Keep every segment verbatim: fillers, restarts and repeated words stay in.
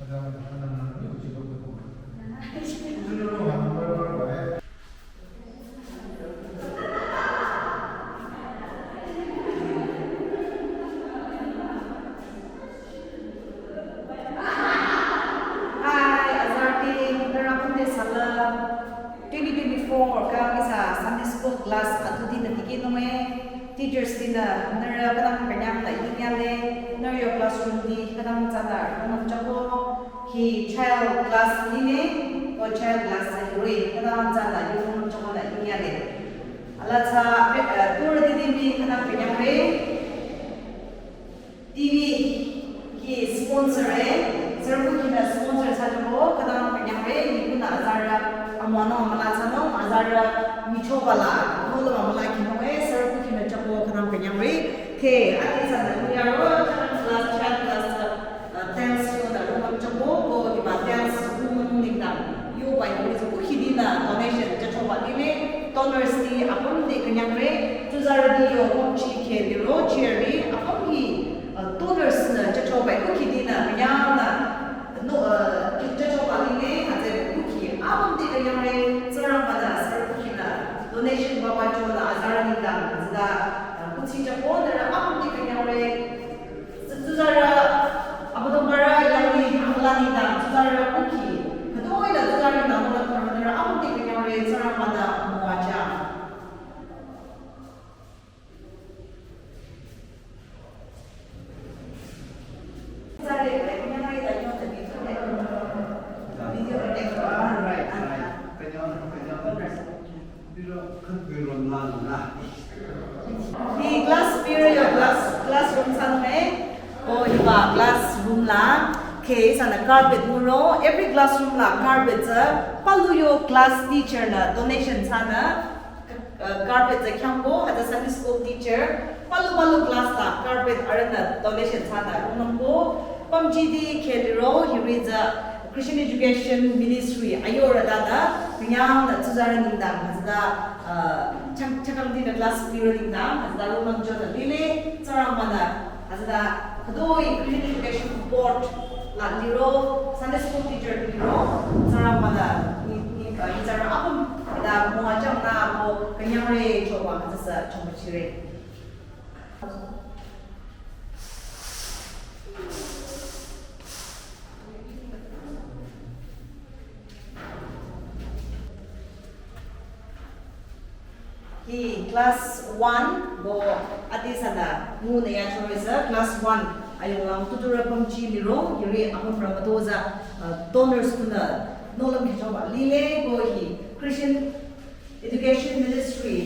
Hi, azarüti, nührü apüm te salam. Twenty twenty-four kang ihsa Sunday school class atüdinü dikehnunge, teachers tinü nührü khütang künyang la yingyale, nührü yo classroom ti khütang tsünü rungchako, hi child class lile, o child class lile, khütang tsünü yingyale. Ala tsü, eh, tour ti ti mi khütang künyangre. T V ki sponsor e, sürü kuh kinü sponsor thsako, khütang künyangre, ni kunü azarü, amüwanung amüla thsanung, azarü, michobala, nolo amüla kinung e, sürü kuh kinü thsako, khütang künyangre, ke, ati thsanü, kunyaro, khütang class, child class, uh, dance, so da, rungchako, ko, hiba dance, rungchako nengdang, yo, bai, ko, kuh kidinü, donation, thsachoba, lile, donors ti, apüm ti künyangre, tsuzarüti yo, pümchi, ke, liro, cheer, apüm ki, uh, donors nü, thsachoba, kuh kidinü, künyangnü, no, uh, thsachoba lile, hütsü kuh ki, apüm te künyangre, Tsingrangba-nü, sürü kuh kinü, donation baba chonü, azarü nengdang, hütsüta, uh, kuthsi thsako, nührü apüm te künyangre, tsuzarü, Abüdongbarü, yangli, amüla nengdang, tsuzarü kuh ki, khütoi-nü, tsuzarü nengdang, nührü apüm te künyangre, Tsingrangba-nü, müwajüng. Hi class period, class, classroom thsanung e. O hiba classroom la, ke ihsanü carpet nguro, every classroom la carpet tsü, palu yo class teacher nü donation thsanü, uh, carpet tsü khyangko, hütsü Sunday school teacher, palu palu class la carpet arühnü donation thsanü, unamko, pümji ti ke liro, hiri tsü Christian Education Ministry, ayo rütanü, künyangnü tsuzarü nengdang, hütsüta, uh, chang, chakang tinü class period nengdang, hütsüta roman jota lile, Tsingrangba-nü, hütsüta, khütoi Christian Education Board la liro, Sunday school teacher liro, Tsingrangba-nü, ni, ni, uh, ni tsara apüm, da müwajüng nü ko künyangre choba, hütsüsü choba chire. Hi class one bo ati sana ngunü yachore sü class one ayung lang tuturü pümji liro, hiri apümrü mütozah, uh, donors kunü nohlüm khyüchoba lile ko hi Christian Education Ministry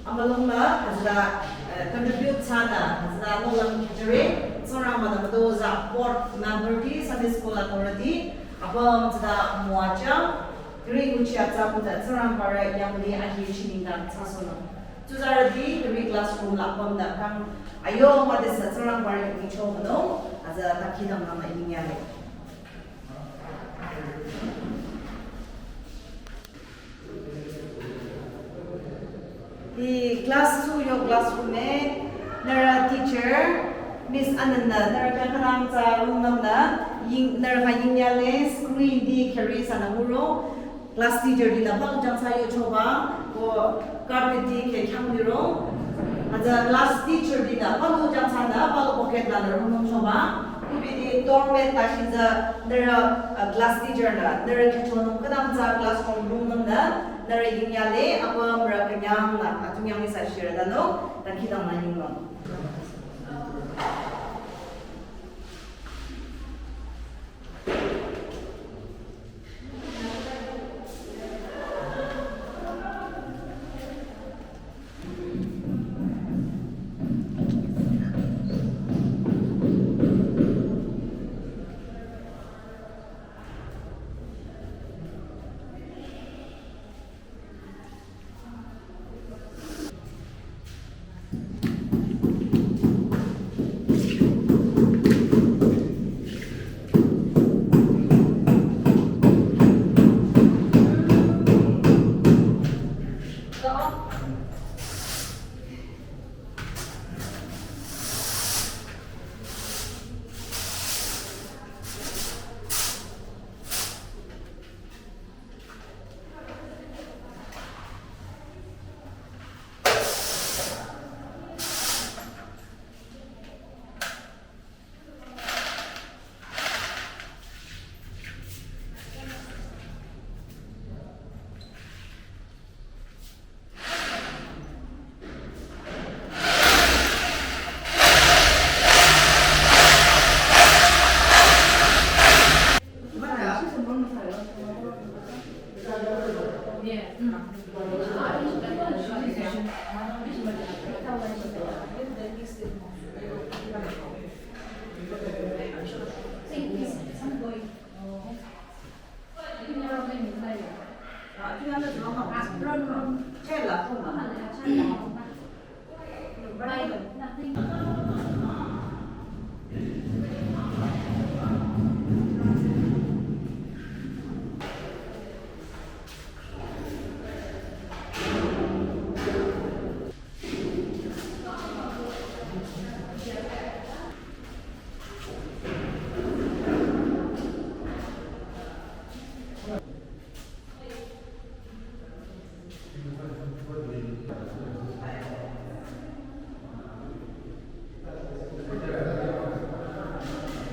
amülung la hütsüta, uh, contribute thsanü hütsüta nohlüm khyüchore, Tsingrangba-nü mütozah board member ti Sunday school authority apüm tsüta müwajüng. Hiri nguchi atsa kuta Tsingrangbarü yangli ahi chi nengdang thsasohnung. Tsuzarüti hiri classroom la apümnü kang ayo müdesü Tsingrangbarü yu micho münung, hütsü dangkhidangnang la yingyale. Hi class two yo classroom e, nührü teacher, Miss Anand nü, nührü khyang khütang tsü rungnümnü, ying, nührü khyang yingyale, screen ti kheri sanü nguro, class teacher tinü palu jangsa yochoba, ko carpet ti ke khyang liro, hütsü class teacher tinü palu jangsanü, palu pocket lanü rungnüm choba, kubiti dorm mate ta shiza, nührü, uh, class teacher nü, nührü khyüchonung khütang tsü classroom rungnümnü, nührü yingyale, apümrü künyangnü, atünyang ihsa shirütanung, dangkhidangnang yingnung.